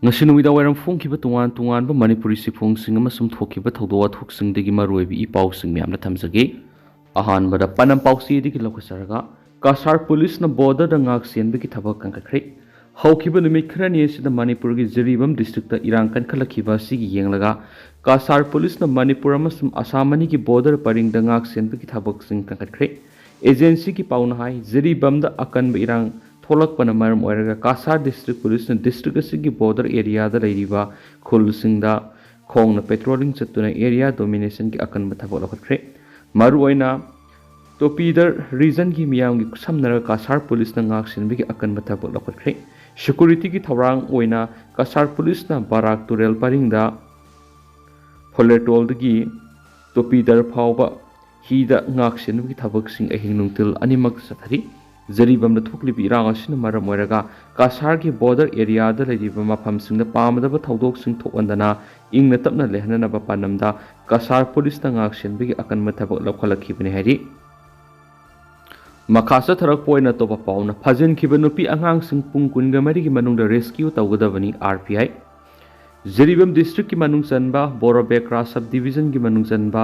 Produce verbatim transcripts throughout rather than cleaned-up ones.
ꯉꯁꯤ ꯅꯨꯃꯤꯗꯥꯡ ꯋꯥꯏꯔꯝ ꯐꯣꯡꯈꯤꯕ ꯇꯣꯉꯥꯟ ꯇꯣꯉꯥꯟꯕ ꯃꯅꯤꯄꯨꯔꯤ ꯆꯦꯐꯣꯡꯁꯤꯡ ꯑꯃꯁꯨꯡ ꯊꯣꯛꯈꯤꯕ ꯊꯧꯗꯣꯛ ꯋꯥꯊꯣꯛꯁꯤꯡꯗꯒꯤ ꯃꯔꯨꯑꯣꯏꯕ ꯏ ꯄꯥꯎꯁꯤꯡ ꯃꯌꯥꯝꯗ ꯊꯝꯖꯒꯦ꯫ ꯑꯍꯥꯟꯕꯗ ꯄꯥꯟꯗꯝ ꯄꯥꯎꯆꯦꯗꯒꯤ ꯂꯧꯈꯠꯆꯔꯒ, ꯀꯁꯥꯔ ꯄꯨꯂꯤꯁꯅ ꯕꯣꯔꯗꯔꯗ ꯉꯥꯛ ꯁꯦꯟꯕꯒꯤ ꯊꯕꯛ ꯀꯟꯈꯠꯈ꯭ꯔꯦ꯫ ꯍꯧꯈꯤꯕ ꯅꯨꯃꯤꯠ ꯈꯔꯅꯤ ꯑꯁꯤꯗ ꯃꯅꯤꯄꯨꯔꯒꯤ ꯖꯤꯔꯤꯕꯥꯝ ꯗꯤꯁꯇ꯭ꯔꯤꯛꯇ ꯏꯔꯥꯡ ꯀꯟꯈꯠꯂꯛꯈꯤꯕ ꯑꯁꯤꯒꯤ ꯌꯦꯡꯂꯒ, ꯀꯁꯥꯔ ꯄꯨꯂꯤꯁꯅ ꯃꯅꯤꯄꯨꯔ ꯑꯃꯁꯨꯡ ꯑꯁꯥꯝ ꯑꯅꯤꯒꯤ ꯕꯣꯔꯗꯔ ꯄꯔꯤꯡꯗ ꯉꯥꯛ ꯁꯦꯟꯕꯒꯤ ꯊꯕꯛꯁꯤꯡ ꯀꯟꯈꯠꯈ꯭ꯔꯦ꯫ ꯑꯦꯖꯦꯟꯁꯤꯒꯤ ꯄꯥꯎꯅ ꯍꯥꯏ, ꯖꯤꯔꯤꯕꯥꯝꯗ ꯑꯀꯟꯕ ꯏꯔꯥꯡ ꯊꯣꯛꯂꯛꯄꯅ ꯃꯔꯝ ꯑꯣꯏꯔꯒ ꯀꯁꯥꯔ ꯗꯤꯁꯇ꯭ꯔꯤꯛ ꯄꯨꯂꯤꯁꯅ ꯗꯤꯁꯇ꯭ꯔꯤꯛ ꯑꯁꯤꯒꯤ ꯕꯣꯔꯗꯔ ꯑꯦꯔꯤꯌꯥꯗ ꯂꯩꯔꯤꯕ ꯈꯨꯜꯁꯤꯡꯗ ꯈꯣꯡꯅ ꯄꯦꯇ꯭ꯔꯣꯂꯤꯡ ꯆꯠꯇꯨꯅ ꯑꯦꯔꯤꯌꯥ ꯗꯣꯃꯤꯅꯦꯁꯟꯒꯤ ꯑꯀꯟꯕ ꯊꯕꯛ ꯂꯧꯈꯠꯈ꯭ꯔꯦ꯫ ꯃꯔꯨꯑꯣꯏꯅ ꯇꯣꯄꯤꯗꯔ ꯔꯤꯖꯟꯒꯤ ꯃꯤꯌꯥꯝꯒꯤ ꯈꯨꯠꯁꯝꯅꯔ ꯀꯁꯥꯔ ꯄꯨꯂꯤꯁꯅ ꯉꯥꯛ ꯁꯦꯟꯕꯒꯤ ꯑꯀꯟꯕ ꯊꯕꯛ ꯂꯧꯈꯠꯈ꯭ꯔꯦ꯫ ꯁꯦꯀꯨꯔꯤꯇꯤꯒꯤ ꯊꯧꯔꯥꯡ ꯑꯣꯏꯅ ꯀꯁꯥꯔ ꯄꯨꯂꯤꯁꯅ ꯕꯔꯥꯛ ꯇꯨꯔꯦꯜ ꯄꯔꯤꯡꯗ ꯐꯣꯂꯦꯇꯣꯜꯗꯒꯤ ꯇꯣꯄꯤꯗꯔ ꯐꯥꯎꯕ ꯍꯤꯗ ꯉꯥꯛ ꯁꯦꯟꯕꯒꯤ ꯊꯕꯛꯁꯤꯡ ꯑꯍꯤꯡ ꯅꯨꯡꯊꯤꯜ ꯑꯅꯤꯃꯛ ꯆꯠꯊꯔꯤ꯫ ꯖꯤꯔꯤꯕꯥꯝꯗ ꯊꯣꯛꯂꯤꯕ ꯏꯔꯥꯡ ꯑꯁꯤꯅ ꯃꯔꯝ ꯑꯣꯏꯔꯒ ꯀꯁꯥꯔꯒꯤ ꯕꯣꯔꯗꯔ ꯑꯦꯔꯤꯌꯥꯗ ꯂꯩꯔꯤꯕ ꯃꯐꯝꯁꯤꯡꯗ ꯄꯥꯝꯗꯕ ꯊꯧꯗꯣꯛꯁꯤꯡ ꯊꯣꯛꯍꯟꯗꯅ ꯏꯪꯅ ꯇꯞꯅ ꯂꯩꯍꯟꯅꯅꯕ ꯄꯥꯟꯗꯝꯗ ꯀꯁꯥꯔ ꯄꯨꯂꯤꯁꯅ ꯉꯥꯛ ꯁꯦꯟꯕꯒꯤ ꯑꯀꯟꯕ ꯊꯕꯛ ꯂꯧꯈꯠꯂꯛꯈꯤꯕꯅꯤ ꯍꯥꯏꯔꯤ꯫ ꯃꯈꯥ ꯆꯠꯊꯔꯛꯄ ꯑꯣꯏꯅ ꯑꯇꯣꯞꯄ ꯄꯥꯎꯅ ꯐꯥꯖꯤꯟꯈꯤꯕ ꯅꯨꯄꯤ ꯑꯉꯥꯡꯁꯤꯡ ꯄꯨꯡ ꯀꯨꯟꯒ ꯃꯔꯤꯒꯤ ꯃꯅꯨꯡꯗ ꯔꯦꯁꯀ꯭ꯌꯨ ꯇꯧꯒꯗꯕꯅꯤ, ꯑꯥꯔ ꯄꯤ ꯑꯥꯏ꯫ ꯖꯤꯔꯤꯕꯥꯝ ꯗꯤꯁꯇ꯭ꯔꯤꯛꯀꯤ ꯃꯅꯨꯡ ꯆꯟꯕ ꯕꯣꯔꯣꯕꯦꯀ꯭ꯔꯥ ꯁꯕ ꯗꯤꯕꯤꯖꯟꯒꯤ ꯃꯅꯨꯡ ꯆꯟꯕ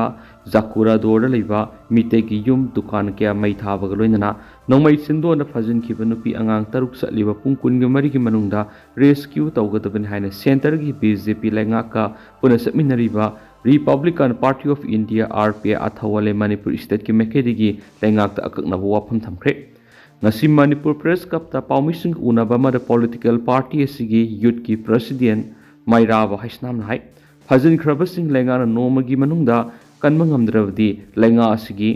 ꯖꯥꯀꯨꯔꯥꯗꯣꯔꯗ ꯂꯩꯕ ꯃꯤꯇꯩꯒꯤ ꯌꯨꯝ, ꯗꯨꯀꯥꯟ ꯀꯌꯥ ꯃꯩ ꯊꯥꯕꯒ ꯂꯣꯏꯅꯅ ꯅꯣꯡꯃꯩ ꯆꯤꯟꯗꯣꯟꯗ ꯐꯥꯖꯤꯟꯈꯤꯕ ꯅꯨꯄꯤ ꯑꯉꯥꯡ ꯇꯔꯨꯛ ꯆꯠꯂꯤꯕ ꯄꯨꯡ ꯀꯨꯟꯒ ꯃꯔꯤꯒꯤ ꯃꯅꯨꯡꯗ ꯔꯦꯁꯀ꯭ꯌꯨ ꯇꯧꯒꯗꯕꯅꯤ ꯍꯥꯏꯅ ꯁꯦꯟꯇꯔꯒꯤ ꯕꯤ ꯖꯦ ꯄꯤ ꯂꯩꯉꯥꯛꯀ ꯄꯨꯟꯅ ꯆꯠꯃꯤꯟꯅꯔꯤꯕ republican party of India, R P I, ꯑꯊꯧꯋꯥꯂꯦ ꯃꯅꯤꯄꯨꯔ ꯏꯁꯇꯦꯠꯀꯤ ꯃꯥꯏꯀꯩꯗꯒꯤ ꯂꯩꯉꯥꯛꯇ ꯑꯀꯛꯅꯕ ꯋꯥꯐꯝ ꯊꯝꯈ꯭ꯔꯦ꯫ ꯉꯁꯤ ꯃꯅꯤꯄꯨꯔ ꯄ꯭ꯔꯦꯁ ꯀ꯭ꯂꯕꯇ ꯄꯥꯎꯃꯤꯁꯤꯡꯒ ꯎꯅꯕ ꯑꯃꯗ ꯄꯣꯂꯤꯇꯤꯀꯦꯜ ꯄꯥꯔꯇꯤ ꯑꯁꯤꯒꯤ ꯌꯨꯠꯀꯤ ꯄ꯭ꯔꯁꯤꯗꯦꯟ ꯃꯩꯔꯥꯕ ꯍꯩꯁꯅꯥꯝꯅ ꯍꯥꯏ, ꯐꯥꯖꯤꯟꯈ꯭ꯔꯕꯁꯤꯡ ꯂꯩꯉꯥꯛꯅ ꯅꯣꯡꯃꯒꯤ ꯃꯅꯨꯡꯗ ꯀꯟꯕ ꯉꯝꯗ꯭ꯔꯕꯗꯤ ꯂꯩꯉꯥꯛ ꯑꯁꯤꯒꯤ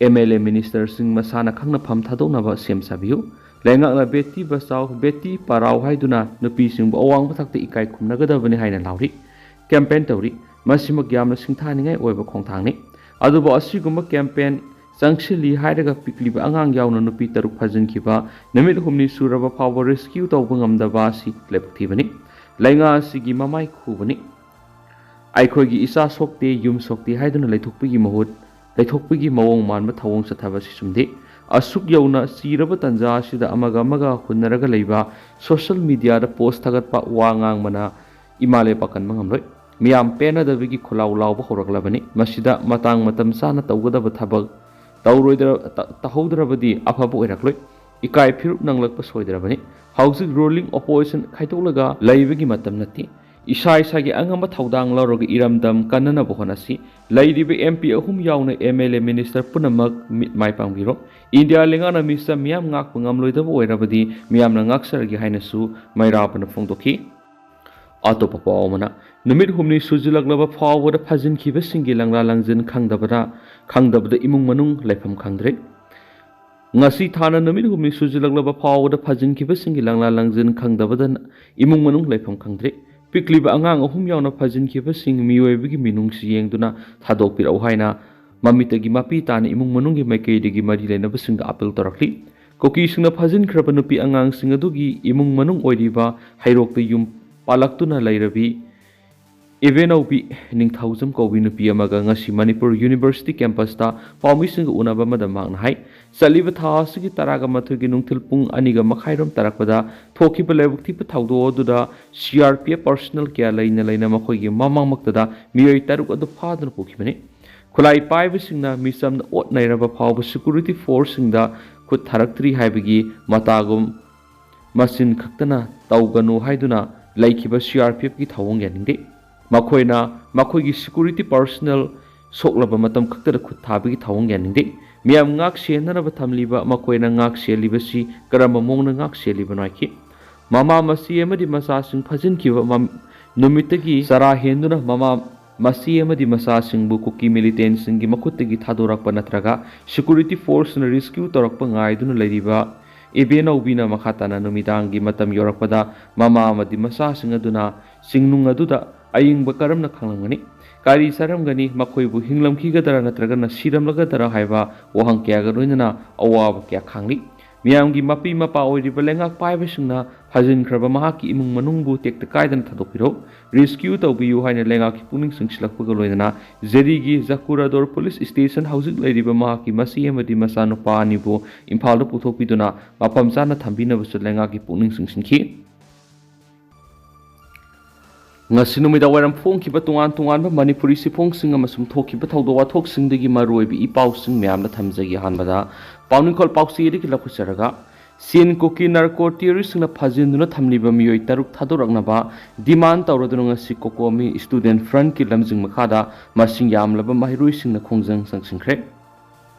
ꯑꯦꯝ ꯑꯦꯜ ꯑꯦ, ꯃꯤꯅꯤꯁꯇꯔꯁꯤꯡ ꯃꯁꯥꯅ ꯈꯪꯅꯐꯝ ꯊꯥꯗꯣꯛꯅꯕ ꯁꯦꯝ ꯁꯥꯕꯤꯌꯨ꯫ ꯂꯩꯉꯥꯛꯅ ꯕꯦꯇꯤ ꯕꯆꯥꯎ, ꯕꯦꯇꯤ ꯄꯔꯥꯎ ꯍꯥꯏꯗꯨꯅ ꯅꯨꯄꯤꯁꯤꯡꯕꯨ ꯑꯋꯥꯡꯕ ꯊꯥꯛꯇ ꯏꯀꯥꯏ ꯈꯨꯝꯅꯒꯗꯕꯅꯤ ꯍꯥꯏꯅ ꯂꯥꯎꯔꯤ, ꯀꯦꯝꯄꯦꯟ ꯇꯧꯔꯤ꯫ ꯃꯁꯤꯃꯛ ꯌꯥꯝꯅ ꯁꯤꯡꯊꯥꯅꯤꯡꯉꯥꯏ ꯑꯣꯏꯕ ꯈꯣꯡꯊꯥꯡꯅꯤ꯫ ꯑꯗꯨꯕꯨ ꯑꯁꯤꯒꯨꯝꯕ ꯀꯦꯝꯄꯦꯟ ꯆꯪꯁꯤꯜꯂꯤ ꯍꯥꯏꯔꯒ ꯄꯤꯛꯂꯤꯕ ꯑꯉꯥꯡ ꯌꯥꯎꯅ ꯅꯨꯄꯤ ꯇꯔꯨꯛ ꯐꯥꯖꯤꯟꯈꯤꯕ ꯅꯨꯃꯤꯠ ꯍꯨꯝꯅꯤ ꯁꯨꯔꯕ ꯐꯥꯎꯕ ꯔꯦꯁꯀ꯭ꯌꯨ ꯇꯧꯕ ꯉꯝꯗꯕ ꯑꯁꯤ ꯂꯥꯏꯕꯛ ꯊꯤꯕꯅꯤ꯫ ꯂꯩꯉꯥꯛ ꯑꯁꯤꯒꯤ ꯃꯃꯥꯏ ꯈꯨꯕꯅꯤ꯫ ꯑꯩꯈꯣꯏꯒꯤ ꯏꯆꯥ ꯁꯣꯛꯇꯦ, ꯌꯨꯝ ꯁꯣꯛꯇꯦ ꯍꯥꯏꯗꯨꯅ ꯂꯩꯊꯣꯛꯄꯒꯤ ꯃꯍꯨꯠ, ꯂꯩꯊꯣꯛꯄꯒꯤ ꯃꯑꯣꯡ ꯃꯥꯟꯕ ꯊꯧꯑꯣꯡ ꯆꯠꯊꯕ ꯑꯁꯤ ꯆꯨꯝꯗꯦ꯫ ꯑꯁꯨꯛ ꯌꯧꯅ ꯆꯤꯔꯕ ꯇꯥꯟꯖꯥ ꯑꯁꯤꯗ ꯑꯃꯒ ꯑꯃꯒ ꯍꯨꯟꯅꯔꯒ ꯂꯩꯕ, ꯁꯣꯁꯤꯌꯦꯜ ꯃꯤꯗꯤꯌꯥꯗ ꯄꯣꯁ ꯊꯥꯒꯠꯄ, ꯋꯥ ꯉꯥꯡꯕꯅ ꯏꯃꯥ ꯂꯩꯄꯥꯛ ꯀꯟꯕ ꯉꯝꯂꯣꯏ꯫ ꯃꯤꯌꯥꯝ ꯄꯦꯟꯅꯗꯕꯒꯤ ꯈꯣꯜꯂꯥꯎ ꯂꯥꯎꯕ ꯍꯧꯔꯛꯂꯕꯅꯤ꯫ ꯃꯁꯤꯗ ꯃꯇꯥꯡ ꯃꯇꯝ ꯆꯥꯅ ꯇꯧꯒꯗꯕ ꯊꯕꯛ ꯇꯧꯔꯣꯏꯗ꯭ꯔ-, ꯇ-, ꯇꯧꯍꯧꯗ꯭ꯔꯕꯗꯤ ꯑꯐꯕ ꯑꯣꯏꯔꯛꯂꯣꯏ꯫ ꯏꯀꯥꯏ ꯐꯤꯔꯨꯞ ꯅꯪꯂꯛꯄ ꯁꯣꯏꯗ꯭ꯔꯕꯅꯤ꯫ ꯍꯧꯖꯤꯛ ꯔꯨꯂꯤꯡ ꯑꯣꯄꯣꯖꯤꯁꯟ ꯈꯥꯏꯗꯣꯛꯂꯒ ꯂꯩꯕꯒꯤ ꯃꯇꯝ ꯅꯠꯇꯦ꯫ ꯏꯁꯥ ꯏꯁꯥꯒꯤ ꯑꯉꯝꯕ ꯊꯧꯗꯥꯡ ꯂꯧꯔꯒ ꯏꯔꯝꯗꯝ ꯀꯟꯅꯅꯕ ꯍꯣꯠꯅꯁꯤ꯫ ꯂꯩꯔꯤꯕ ꯑꯦꯝ ꯄꯤ ꯑꯍꯨꯝ ꯌꯥꯎꯅ ꯑꯦꯝ ꯑꯦꯜ ꯑꯦ, ꯃꯤꯅꯤꯁꯇꯔ ꯄꯨꯝꯅꯃꯛ ꯃꯤꯠ ꯃꯥꯏ ꯄꯥꯡꯕꯤꯔꯣ꯫ ꯏꯟꯗꯤꯌꯥ ꯂꯩꯉꯥꯛꯅ ꯃꯤꯆꯝ ꯃꯤꯌꯥꯝ ꯉꯥꯛꯄ ꯉꯝꯂꯣꯏꯗꯕ ꯑꯣꯏꯔꯕꯗꯤ ꯃꯤꯌꯥꯝꯅ ꯉꯥꯛꯆꯔꯒꯦ ꯍꯥꯏꯅꯁꯨ ꯃꯩꯔꯥꯕꯅ ꯐꯣꯡꯗꯣꯛꯈꯤ꯫ ꯑꯇꯣꯞꯄ ꯄꯥꯎ ꯑꯃꯅ, ꯅꯨꯃꯤꯠ ꯍꯨꯝꯅꯤ ꯁꯨꯖꯤꯜꯂꯛꯂꯕ ꯐꯥꯎꯕꯗ ꯐꯥꯖꯤꯟꯈꯤꯕꯁꯤꯡꯒꯤ ꯂꯪꯂꯥ ꯂꯪꯖꯤꯟ ꯈꯪꯗꯕꯗ, ꯈꯪꯗꯕꯗ ꯏꯃꯨꯡ ꯃꯅꯨꯡ ꯂꯩꯐꯝ ꯈꯪꯗ꯭ꯔꯦ꯫ ꯉꯁꯤ ꯊꯥꯅ ꯅꯨꯃꯤꯠ ꯍꯨꯝꯅꯤ ꯁꯨꯖꯤꯜꯂꯛꯂꯕ ꯐꯥꯎꯕꯗ ꯐꯥꯖꯤꯟꯈꯤꯕꯁꯤꯡꯒꯤ ꯂꯪꯂꯥ ꯂꯪꯖꯤꯟ ꯈꯪꯗꯕꯗ ꯏꯃꯨꯡ ꯃꯅꯨꯡ ꯂꯩꯐꯝ ꯈꯪꯗ꯭ꯔꯦ꯫ ꯄꯤꯛꯂꯤꯕ ꯑꯉꯥꯡ ꯑꯍꯨꯝ ꯌꯥꯎꯅ ꯐꯥꯖꯤꯟꯈꯤꯕꯁꯤꯡ ꯃꯤꯑꯣꯏꯕꯒꯤ ꯃꯤꯅꯨꯡꯁꯤ ꯌꯦꯡꯗꯨꯅ ꯊꯥꯗꯣꯛꯄꯤꯔꯛꯎ ꯍꯥꯏꯅ ꯃꯃꯤꯠꯇꯒꯤ ꯃꯄꯤ ꯇꯥꯅ ꯏꯃꯨꯡ ꯃꯅꯨꯡꯒꯤ ꯃꯥꯏꯀꯩꯗꯒꯤ ꯃꯔꯤ ꯂꯩꯅꯕꯁꯤꯡꯗ ꯑꯥꯄꯤꯜ ꯇꯧꯔꯛꯂꯤ꯫ ꯀꯨꯀꯤꯁꯤꯡꯅ ꯐꯥꯖꯤꯟꯈ꯭ꯔꯕ ꯅꯨꯄꯤ ꯑꯉꯥꯡꯁꯤꯡ ꯑꯗꯨꯒꯤ ꯏꯃꯨꯡ ꯃꯅꯨꯡ ꯑꯣꯏꯔꯤꯕ ꯍꯩꯔꯣꯛꯇ ꯌꯨꯝ ꯄꯥꯜꯂꯛꯇꯨꯅ ꯂꯩꯔꯕꯤ ꯏꯕꯦꯅꯧꯕꯤ ꯅꯤꯡꯊꯧꯖꯝ ꯀꯧꯕꯤ ꯅꯨꯄꯤ ꯑꯃꯒ ꯉꯁꯤ ꯃꯅꯤꯄꯨꯔ ꯌꯨꯅꯤꯚꯔꯁꯤꯇꯤ ꯀꯦꯝꯄꯁꯇ ꯄꯥꯎꯃꯤꯁꯤꯡꯒ ꯎꯅꯕ ꯑꯃꯗ ꯃꯍꯥꯛꯅ ꯍꯥꯏ, ꯆꯠꯂꯤꯕ ꯊꯥ ꯑꯁꯤꯒꯤ ꯇꯔꯥꯒ ꯃꯥꯊꯣꯏꯒꯤ ꯅꯨꯡꯊꯤꯜ ꯄꯨꯡ ꯑꯅꯤꯒ ꯃꯈꯥꯏꯔꯣꯝ ꯇꯥꯔꯛꯄꯗ ꯊꯣꯛꯈꯤꯕ ꯂꯥꯏꯕꯛ ꯊꯤꯕ ꯊꯧꯗꯣꯛ ꯑꯗꯨꯗ C R P F personal ꯀꯌꯥ ꯂꯩꯅ ꯂꯩꯅ ꯃꯈꯣꯏꯒꯤ ꯃꯃꯥꯡꯃꯛꯇꯗ ꯃꯤꯑꯣꯏ ꯇꯔꯨꯛ ꯑꯗꯨ ꯐꯥꯗꯨꯅ ꯄꯨꯈꯤꯕꯅꯤ꯫ ꯈꯨꯠꯂꯥꯏ ꯄꯥꯏꯕꯁꯤꯡꯅ ꯃꯤꯆꯝꯅ ꯑꯣꯠ ꯅꯩꯔꯕ ꯐꯥꯎꯕ ꯁꯦꯀ꯭ꯌꯨꯔꯤꯇꯤ ꯐꯣꯔꯁꯁꯤꯡꯗ ꯈꯨꯠ ꯊꯥꯔꯛꯇ꯭ꯔꯤ ꯍꯥꯏꯕꯒꯤ ꯃꯇꯥꯒꯨꯝ ꯃꯆꯤꯟ ꯈꯛꯇꯅ ꯇꯧꯒꯅꯨ ꯍꯥꯏꯗꯨꯅ ꯂꯩꯈꯤꯕ ꯁꯤ ꯑꯥꯔ ꯄꯤ ꯑꯦꯐꯀꯤ ꯊꯧꯑꯣꯡ ꯌꯥꯅꯤꯡꯗꯦ꯫ ꯃꯈꯣꯏꯅ ꯃꯈꯣꯏꯒꯤ ꯁꯦꯀ꯭ꯌꯨꯔꯤꯇꯤ ꯄꯔꯁꯣꯅꯦꯜ ꯁꯣꯛꯂꯕ ꯃꯇꯝ ꯈꯛꯇꯗ ꯈꯨꯠ ꯊꯥꯕꯒꯤ ꯊꯧꯑꯣꯡ ꯌꯥꯅꯤꯡꯗꯦ꯫ ꯃꯤꯌꯥꯝ ꯉꯥꯛ ꯁꯦꯟꯅꯅꯕ ꯊꯝꯂꯤꯕ ꯃꯈꯣꯏꯅ ꯉꯥꯛ ꯁꯦꯜꯂꯤꯕꯁꯤ ꯀꯔꯝꯕ ꯃꯑꯣꯡꯗ ꯉꯥꯛ ꯁꯦꯜꯂꯤꯕꯅꯣ ꯍꯥꯏꯈꯤ꯫ ꯃꯃꯥ ꯃꯆꯦ ꯑꯃꯗꯤ ꯃꯆꯥꯁꯤꯡ ꯐꯥꯖꯤꯟꯈꯤꯕ ꯃꯝ-, ꯅꯨꯃꯤꯠꯇꯒꯤ ꯆꯔꯥ ꯍꯦꯟꯗꯨꯅ ꯃꯃꯥ ꯃꯆꯦ ꯑꯃꯗꯤ ꯃꯆꯥꯁꯤꯡꯕꯨ ꯀꯨꯀꯤ ꯃꯤꯂꯤꯇꯦꯟꯁꯤꯡꯒꯤ ꯃꯈꯨꯠꯇꯒꯤ ꯊꯥꯗꯣꯔꯛꯄ ꯅꯠꯇ꯭ꯔꯒ ꯁꯦꯀ꯭ꯌꯨꯔꯤꯇꯤ ꯐꯣꯔꯁꯅ ꯔꯦꯁꯀ꯭ꯌꯨ ꯇꯧꯔꯛꯄ ꯉꯥꯏꯗꯨꯅ ꯂꯩꯔꯤꯕ ꯏꯕꯦꯅꯧꯕꯤꯅ ꯃꯈꯥ ꯇꯥꯅ ꯅꯨꯃꯤꯗꯥꯡꯒꯤ ꯃꯇꯝ ꯌꯧꯔꯛꯄꯗ ꯃꯃꯥ ꯑꯃꯗꯤ ꯃꯆꯥꯁꯤꯡ ꯑꯗꯨꯅ ꯆꯤꯡꯅꯨꯡ ꯑꯗꯨꯗ ꯑꯏꯪꯕ ꯀꯔꯝꯅ ꯈꯪꯂꯝꯒꯅꯤ? ꯀꯔꯤ ꯆꯥꯔꯝꯒꯅꯤ? ꯃꯈꯣꯏꯕꯨ ꯍꯤꯡꯂꯝꯈꯤꯒꯗ꯭ꯔꯥ ꯅꯠꯇ꯭ꯔꯒꯅ ꯁꯤꯔꯝꯂꯒꯗ꯭ꯔꯥ ꯍꯥꯏꯕ ꯋꯥꯍꯪ ꯀꯌꯥꯒ ꯂꯣꯏꯅꯅ ꯑꯋꯥꯕ ꯀꯌꯥ ꯈꯥꯡꯂꯤ꯫ ꯃꯤꯌꯥꯝꯒꯤ ꯃꯄꯤ ꯃꯄꯥ ꯑꯣꯏꯔꯤꯕ ꯂꯩꯉꯥꯛ ꯄꯥꯏꯕꯁꯤꯡꯅ ꯐꯥꯖꯤꯟꯈ꯭ꯔꯕ ꯃꯍꯥꯛꯀꯤ ꯏꯃꯨꯡ ꯃꯅꯨꯡꯕꯨ ꯇꯦꯛꯇ ꯀꯥꯏꯗꯅ ꯊꯥꯗꯣꯛꯄꯤꯔꯣ, ꯔꯦꯁꯀ꯭ꯌꯨ ꯇꯧꯕꯤꯌꯨ ꯍꯥꯏꯅ ꯂꯩꯉꯥꯛꯀꯤ ꯄꯨꯛꯅꯤꯡ ꯆꯤꯡꯁꯤꯜꯂꯛꯄꯒ ꯂꯣꯏꯅꯅ ꯖꯦꯔꯤꯒꯤ ꯖꯀꯨꯔꯥꯗꯣꯔ ꯄꯨꯂꯤꯁ ꯁ꯭ꯇꯦꯁꯟ ꯍꯧꯖꯤꯛ ꯂꯩꯔꯤꯕ ꯃꯍꯥꯛꯀꯤ ꯃꯆꯦ ꯑꯃꯗꯤ ꯃꯆꯥꯅꯨꯄꯥ ꯑꯅꯤꯕꯨ ꯏꯝꯐꯥꯜꯗ ꯄꯨꯊꯣꯛꯄꯤꯗꯨꯅ ꯃꯐꯝ ꯆꯥꯅ ꯊꯝꯕꯤꯅꯕꯁꯨ ꯂꯩꯉꯥꯛꯀꯤ ꯄꯨꯛꯅꯤꯡ ꯆꯤꯡꯁꯤꯟꯈꯤ꯫ ꯉꯁꯤ ꯅꯨꯃꯤꯗꯥꯡ ꯋꯥꯏꯔꯝ ꯐꯣꯡꯈꯤꯕ ꯇꯣꯉꯥꯟ ꯇꯣꯉꯥꯟꯕ ꯃꯅꯤꯄꯨꯔꯤ ꯆꯦꯐꯣꯡꯁꯤꯡ ꯑꯃꯁꯨꯡ ꯊꯣꯛꯈꯤꯕ ꯊꯧꯗꯣꯛ ꯋꯥꯊꯣꯛꯁꯤꯡꯗꯒꯤ ꯃꯔꯨꯑꯣꯏꯕ ꯏ ꯄꯥꯎꯁꯤꯡ ꯃꯌꯥꯝꯅ ꯊꯝꯖꯒꯦ꯫ ꯑꯍꯥꯟꯕꯗ ꯄꯥꯎꯅꯤꯡꯈꯣꯜ ꯄꯥꯎꯆꯦꯗꯒꯤ ꯂꯧꯈꯠꯆꯔꯒ, ꯆꯤꯟ ꯀꯨꯀꯤ ꯅꯥꯔꯀꯣ ꯇꯦꯔꯣꯔꯤꯁꯁꯤꯡꯅ ꯐꯥꯖꯤꯟꯗꯨꯅ ꯊꯝꯂꯤꯕ ꯃꯤꯑꯣꯏ ꯇꯔꯨꯛ ꯊꯥꯗꯣꯔꯛꯅꯕ ꯗꯤꯃꯥꯟ ꯇꯧꯔꯗꯨꯅ ꯉꯁꯤ ꯀꯣꯀꯣꯃꯤ ꯁ꯭ꯇꯨꯗꯦꯟꯠ ꯐ꯭ꯔꯟꯠꯀꯤ ꯂꯝꯖꯤꯡ ꯃꯈꯥꯗ ꯃꯁꯤꯡ ꯌꯥꯝꯂꯕ ꯃꯍꯩꯔꯣꯏꯁꯤꯡꯅ ꯈꯣꯡꯖꯪ ꯆꯪꯁꯤꯟꯈ꯭ꯔꯦ꯫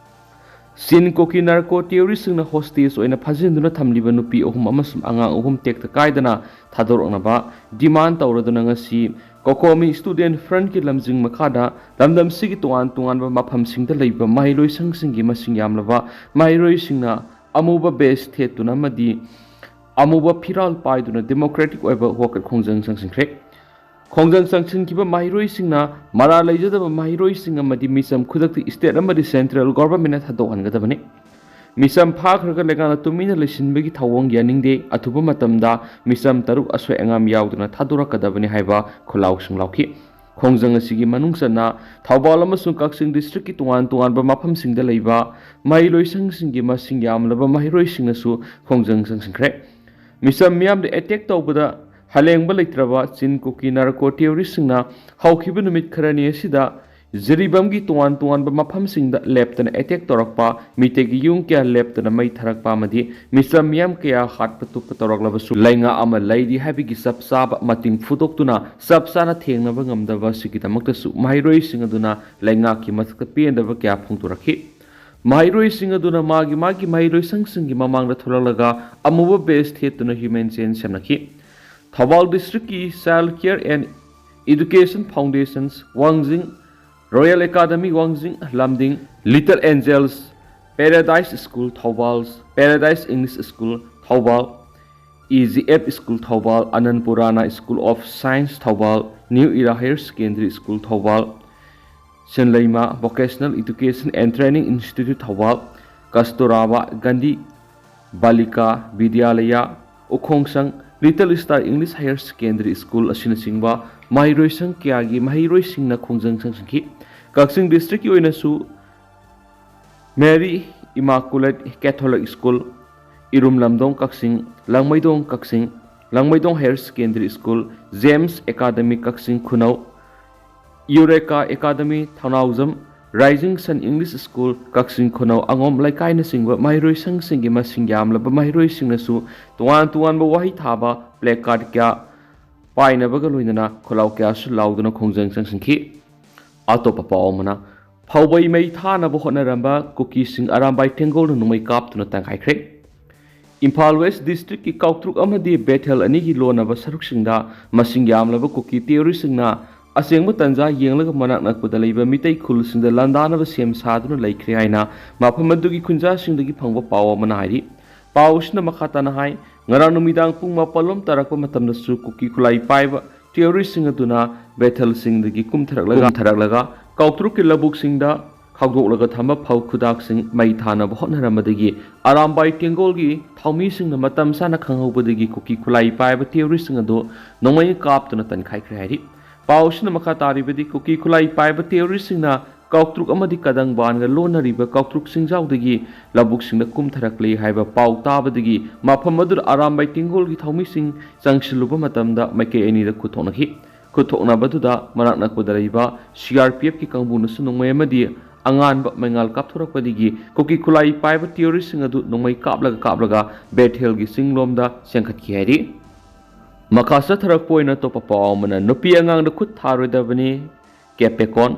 ꯆꯤꯟ ꯀꯣꯀꯤ ꯅꯥꯔꯀꯣ ꯇꯦꯔꯣꯔꯤꯁꯁꯤꯡꯅ ꯍꯣꯁꯇꯦꯖ ꯑꯣꯏꯅ ꯐꯥꯖꯤꯟꯗꯨꯅ ꯊꯝꯂꯤꯕ ꯅꯨꯄꯤ ꯑꯍꯨꯝ ꯑꯃꯁꯨꯡ ꯑꯉꯥꯡ ꯑꯍꯨꯝ ꯇꯦꯛꯇ ꯀꯥꯏꯗꯅ ꯊꯥꯗꯣꯔꯛꯅꯕ ꯗꯤꯃꯥꯟ ꯇꯧꯔꯗꯨꯅ ꯉꯁꯤ ꯀꯣꯀꯣꯃꯤ ꯁ꯭ꯇꯨꯗꯦꯟꯠ ꯐ꯭ꯔꯟꯠꯀꯤ ꯂꯝꯖꯤꯡ ꯃꯈꯥꯗ ꯂꯝꯗꯝꯁꯤꯒꯤ ꯇꯣꯉꯥꯟ ꯇꯣꯉꯥꯟꯕ ꯃꯐꯝꯁꯤꯡꯗ ꯂꯩꯕ ꯃꯍꯩꯂꯣꯏꯁꯪꯁꯤꯡꯒꯤ ꯃꯁꯤꯡ ꯌꯥꯝꯂꯕ ꯃꯍꯩꯔꯣꯏꯁꯤꯡꯅ ꯑꯃꯨꯕ ꯕꯦꯖ ꯊꯦꯠꯇꯨꯅ ꯑꯃꯗꯤ ꯑꯃꯨꯕ ꯐꯤꯔꯥꯜ ꯄꯥꯏꯗꯨꯅ ꯗꯦꯃꯣꯀ꯭ꯔꯦꯇꯤꯛ ꯑꯣꯏꯕ ꯋꯥꯈꯜ ꯈꯣꯡꯖꯪ ꯆꯪꯁꯤꯟꯈ꯭ꯔꯦ꯫ ꯈꯣꯡꯖꯪ ꯆꯪꯁꯤꯟꯈꯤꯕ ꯃꯍꯩꯔꯣꯏꯁꯤꯡꯅ ꯃꯔꯥꯜ ꯂꯩꯖꯗꯕ ꯃꯍꯩꯔꯣꯏꯁꯤꯡ ꯑꯃꯗꯤ ꯃꯤꯆꯝ ꯈꯨꯗꯛꯇ ꯁ꯭ꯇꯦꯠ ꯑꯃꯗꯤ ꯁꯦꯟꯇ꯭ꯔꯦꯜ ꯒꯣꯚꯔꯟꯃꯦꯟꯠꯅ ꯊꯥꯗꯣꯛꯍꯟꯒꯗꯕꯅꯤ꯫ ꯃꯤꯆꯝ ꯐꯥꯈ꯭ꯔꯒ ꯂꯩꯉꯥꯛꯅ ꯇꯨꯃꯤꯟꯅ ꯂꯩꯁꯤꯟꯕꯒꯤ ꯊꯧꯑꯣꯡ ꯌꯥꯅꯤꯡꯗꯦ꯫ ꯑꯊꯨꯕ ꯃꯇꯝꯗ ꯃꯤꯆꯝ ꯇꯔꯨꯛ ꯑꯁꯣꯏ ꯑꯉꯥꯝ ꯌꯥꯎꯗꯅ ꯊꯥꯗꯣꯔꯛꯀꯗꯕꯅꯤ ꯍꯥꯏꯕ ꯈꯣꯜꯂꯥꯎꯁꯤꯡ ꯂꯥꯎꯈꯤ꯫ ꯈꯣꯡꯖꯪ ꯑꯁꯤꯒꯤ ꯃꯅꯨꯡ ꯆꯟꯅ ꯊꯧꯕꯥꯜ ꯑꯃꯁꯨꯡ ꯀꯛꯆꯤꯡ ꯗꯤꯁꯇ꯭ꯔꯤꯛꯀꯤ ꯇꯣꯉꯥꯟ ꯇꯣꯉꯥꯟꯕ ꯃꯐꯝꯁꯤꯡꯗ ꯂꯩꯕ ꯃꯍꯩꯂꯣꯏꯁꯪꯁꯤꯡꯒꯤ ꯃꯁꯤꯡ ꯌꯥꯝꯂꯕ ꯃꯍꯩꯔꯣꯏꯁꯤꯡꯅꯁꯨ ꯈꯣꯡꯖꯪ ꯆꯪꯁꯤꯟꯈ꯭ꯔꯦ꯫ ꯃꯤꯆꯝ ꯃꯤꯌꯥꯝꯗ ꯑꯦꯇꯦꯛ ꯇꯧꯕꯗ ꯍꯂꯦꯡꯕ ꯂꯩꯇ꯭ꯔꯕ ꯆꯤꯟ ꯀꯨꯀꯤ ꯅꯥꯔꯀꯣ ꯇꯦꯔꯣꯔꯤꯁꯁꯤꯡꯅ ꯍꯧꯈꯤꯕ ꯅꯨꯃꯤꯠ ꯈꯔꯅꯤ ꯑꯁꯤꯗ ꯖꯤꯔꯤꯕꯥꯝꯒꯤ ꯇꯣꯉꯥꯟ ꯇꯣꯉꯥꯟꯕ ꯃꯐꯝꯁꯤꯡꯗ ꯂꯦꯞꯇꯅ ꯑꯦꯇꯦꯛ ꯇꯧꯔꯛꯄ, ꯃꯤꯇꯩꯒꯤ ꯌꯨꯝ ꯀꯌꯥ ꯂꯦꯞꯇꯅ ꯃꯩ ꯊꯥꯔꯛꯄ ꯑꯃꯗꯤ ꯃꯤꯆꯝ ꯃꯤꯌꯥꯝ ꯀꯌꯥ ꯍꯥꯠꯄ ꯇꯨꯞꯄ ꯇꯧꯔꯛꯂꯕꯁꯨ, ꯂꯩꯉꯥꯛ ꯑꯃ ꯂꯩꯔꯤ ꯍꯥꯏꯕꯒꯤ ꯆꯞ ꯆꯥꯕ ꯃꯇꯤꯡ ꯐꯨꯗꯣꯛꯇꯨꯅ ꯆꯞ ꯆꯥꯅ ꯊꯦꯡꯅꯕ ꯉꯝꯗꯕ ꯑꯁꯤꯒꯤꯗꯃꯛꯇꯁꯨ ꯃꯍꯩꯔꯣꯏꯁꯤꯡ ꯑꯗꯨꯅ ꯂꯩꯉꯥꯛꯀꯤ ꯃꯊꯛꯇ ꯄꯦꯟꯗꯕ ꯀꯌꯥ ꯐꯣꯡꯗꯣꯔꯛꯈꯤ꯫ ꯃꯍꯩꯔꯣꯏꯁꯤꯡ ꯑꯗꯨꯅ ꯃꯥꯒꯤ ꯃꯥꯒꯤ ꯃꯍꯩꯔꯣꯏꯁꯪꯁꯤꯡꯒꯤ ꯃꯃꯥꯡꯗ ꯊꯣꯛꯂꯛꯂꯒ ꯑꯃꯨꯕ ꯕꯦꯖ ꯊꯦꯠꯇꯨꯅ ꯍ꯭ꯌꯨꯃꯦꯟ ꯆꯦꯟ ꯁꯦꯝꯅꯈꯤ꯫ ꯊꯧꯕꯥꯜ ꯗꯤꯁꯇ꯭ꯔꯤꯛꯀꯤ child care and education foundations Wangjing, royal academy Wangjing Lamding, little angels, paradise school Thoubal, paradise English school Thoubal, E G F school Thoubal, ꯑꯅꯟꯄꯨꯔꯥꯅꯥ school of science Thoubal, new era higher secondary school Thoubal, Sinleima vocational education and training institute Thoubal, Kasturba Gandhi Balika Vidyalaya, Ukhongsang, little star English higher secondary school ꯑꯁꯤꯅꯆꯤꯡꯕ ꯃꯍꯩꯔꯣꯏꯁꯪ ꯀꯌꯥꯒꯤ ꯃꯍꯩꯔꯣꯏꯁꯤꯡꯅ ꯈꯣꯡꯖꯪ ꯆꯪꯁꯤꯟꯈꯤ꯫ ꯀꯛꯆꯤꯡ ꯗꯤꯁꯇ꯭ꯔꯤꯛꯀꯤ ꯑꯣꯏꯅꯁꯨ Mary immaculate Catholic school, ꯏꯔꯨꯝ ꯂꯝꯗꯣꯡ Kakching, Langmeidong Kakching, Langmeidong higher secondary school, James academy Kakching Khunou, eureka academy Thounaojam, rising sun English school Kakching Khunou ꯑꯉꯣꯝ ꯂꯩꯀꯥꯏꯅꯆꯤꯡꯕ ꯃꯍꯩꯔꯣꯏꯁꯪꯁꯤꯡꯒꯤ ꯃꯁꯤꯡ ꯌꯥꯝꯂꯕ ꯃꯍꯩꯔꯣꯏꯁꯤꯡꯅꯁꯨ ꯇꯣꯉꯥꯟ ꯇꯣꯉꯥꯟꯕ ꯋꯥꯍꯩ ꯊꯥꯕ ꯄ꯭ꯂꯦ ꯀꯥꯔꯗ ꯀꯌꯥ ꯄꯥꯏꯅꯕꯒ ꯂꯣꯏꯅꯅ ꯈꯣꯜꯂꯥꯎ ꯀꯌꯥꯁꯨ ꯂꯥꯎꯗꯨꯅ ꯈꯣꯡꯖꯪ ꯆꯪꯁꯤꯟꯈꯤ꯫ ꯑꯇꯣꯞꯄ ꯄꯥꯎ ꯑꯃꯅ, ꯐꯧꯕꯩ ꯃꯩ ꯊꯥꯅꯕ ꯍꯣꯠꯅꯔꯝꯕ ꯀꯨꯀꯤꯁꯤꯡ ꯑꯔꯥꯝꯕꯥꯏ ꯇꯦꯡꯒꯣꯜꯅ ꯅꯣꯡꯃꯩ ꯀꯥꯞꯇꯨꯅ ꯇꯥꯟꯈꯥꯏꯈ꯭ꯔꯦ꯫ ꯏꯝꯐꯥꯜ ꯋꯦꯁ ꯗꯤꯁꯇ꯭ꯔꯤꯛꯀꯤ ꯀꯥꯎꯇ꯭ꯔꯨꯛ ꯑꯃꯗꯤ ꯕꯦꯊꯦꯜ ꯑꯅꯤꯒꯤ ꯂꯣꯟꯅꯕ ꯁꯔꯨꯛꯁꯤꯡꯗ ꯃꯁꯤꯡ ꯌꯥꯝꯂꯕ ꯀꯨꯀꯤ ꯇꯦꯔꯣꯔꯤꯁꯁꯤꯡꯅ ꯑꯁꯦꯡꯕ ꯇꯟꯖꯥ ꯌꯦꯡꯂꯒ ꯃꯅꯥꯛ ꯅꯛꯄꯗ ꯂꯩꯕ ꯃꯤꯇꯩ ꯈꯨꯜꯁꯤꯡꯗ ꯂꯥꯟꯗꯥꯅꯕ ꯁꯦꯝ ꯁꯥꯗꯨꯅ ꯂꯩꯈ꯭ꯔꯦ ꯍꯥꯏꯅ ꯃꯐꯝ ꯑꯗꯨꯒꯤ ꯈꯨꯟꯖꯥꯁꯤꯡꯗꯒꯤ ꯐꯪꯕ ꯄꯥꯎ ꯑꯃꯅ ꯍꯥꯏꯔꯤ꯫ ꯄꯥꯎ ꯑꯁꯤꯅ ꯃꯈꯥ ꯇꯥꯅ ꯍꯥꯏ, ꯉꯔꯥꯡ ꯅꯨꯃꯤꯗꯥꯡ ꯄꯨꯡ ꯃꯥꯄꯜ ꯂꯣꯝ ꯇꯥꯔꯛꯄ ꯃꯇꯝꯗꯁꯨ ꯀꯨꯀꯤ ꯈꯨꯠꯂꯥꯏ ꯄꯥꯏꯕ ꯇꯦꯔꯣꯔꯤꯁꯁꯤꯡ ꯑꯗꯨꯅ ꯕꯦꯊꯦꯜꯁꯤꯡꯗꯒꯤ ꯀꯨꯝꯊꯔꯛꯂꯒ, ꯀꯨꯝꯊꯔꯛꯂꯒ ꯀꯥꯎꯇ꯭ꯔꯨꯛꯀꯤ ꯂꯧꯕꯨꯛꯁꯤꯡꯗ ꯈꯥꯎꯗꯣꯛꯂꯒ ꯊꯝꯕ ꯐꯧ ꯈꯨꯗꯥꯛꯁꯤꯡ ꯃꯩ ꯊꯥꯅꯕ ꯍꯣꯠꯅꯔꯝꯕꯗꯒꯤ ꯑꯔꯥꯝꯕꯥꯏ ꯇꯦꯡꯒꯣꯜꯒꯤ ꯊꯧꯃꯤꯁꯤꯡꯅ ꯃꯇꯝ ꯆꯥꯅ ꯈꯪꯍꯧꯕꯗꯒꯤ ꯀꯨꯀꯤ ꯈꯨꯠꯂꯥꯏ ꯄꯥꯏꯕ ꯇꯦꯔꯣꯔꯤꯁꯁꯤꯡ ꯑꯗꯨ ꯅꯣꯡꯃꯩꯅ ꯀꯥꯞꯇꯨꯅ ꯇꯟꯈꯥꯏꯈ꯭ꯔꯦ ꯍꯥꯏꯔꯤ꯫ ꯄꯥꯎ ꯑꯁꯤꯅ ꯃꯈꯥ ꯇꯥꯔꯤꯕꯗꯤ, ꯀꯨꯀꯤ ꯈꯨꯠꯂꯥꯏ ꯄꯥꯏꯕ ꯇꯦꯔꯣꯔꯤꯁꯁꯤꯡꯅ ꯀꯥꯎꯇ꯭ꯔꯨꯛ ꯑꯃꯗꯤ ꯀꯗꯪꯕꯥꯟꯒ ꯂꯣꯟꯅꯔꯤꯕ ꯀꯥꯎꯇ꯭ꯔꯨꯛ ꯆꯤꯡꯖꯥꯎꯗꯒꯤ ꯂꯧꯕꯨꯛꯁꯤꯡꯗ ꯀꯨꯝꯊꯔꯛꯂꯦ ꯍꯥꯏꯕ ꯄꯥꯎ ꯇꯥꯕꯗꯒꯤ ꯃꯐꯝ ꯑꯗꯨꯗ ꯑꯔꯥꯝꯕꯥꯏ ꯇꯦꯡꯒꯣꯜꯒꯤ ꯊꯧꯃꯤꯁꯤꯡ ꯆꯪꯁꯤꯜꯂꯨꯕ ꯃꯇꯝꯗ ꯃꯥꯏꯀꯩ ꯑꯅꯤꯗ ꯈꯨꯠ ꯊꯣꯛꯅꯈꯤ꯫ ꯈꯨꯠ ꯊꯣꯛꯅꯕꯗꯨꯗ ꯃꯅꯥꯛ ꯅꯛꯄꯗ ꯂꯩꯕ ꯁꯤ ꯑꯥꯔ ꯄꯤ ꯑꯦꯐꯀꯤ ꯀꯥꯡꯕꯨꯅꯁꯨ ꯅꯣꯡꯃꯩ ꯑꯃꯗꯤ ꯑꯉꯥꯟꯕ ꯃꯩꯉꯥꯜ ꯀꯥꯞꯊꯣꯔꯛꯄꯗꯒꯤ ꯀꯨꯀꯤ ꯈꯨꯠꯂꯥꯏ ꯄꯥꯏꯕ ꯇꯦꯔꯣꯔꯤꯁꯁꯤꯡ ꯑꯗꯨ ꯅꯣꯡꯃꯩ ꯀꯥꯞꯂꯒ ꯀꯥꯞꯂꯒ ꯕꯦꯊꯦꯜꯒꯤ ꯆꯤꯡꯂꯣꯝꯗ ꯆꯦꯟꯈꯠꯈꯤ ꯍꯥꯏꯔꯤ꯫ ꯃꯈꯥ ꯆꯠꯊꯔꯛꯄ ꯑꯣꯏꯅ ꯑꯇꯣꯞꯄ ꯄꯥꯎ ꯑꯃꯅ, ꯅꯨꯄꯤ ꯑꯉꯥꯡꯗ ꯈꯨꯠ ꯊꯥꯔꯣꯏꯗꯕꯅꯤ, ꯀꯦꯄꯦꯀꯣꯟ꯫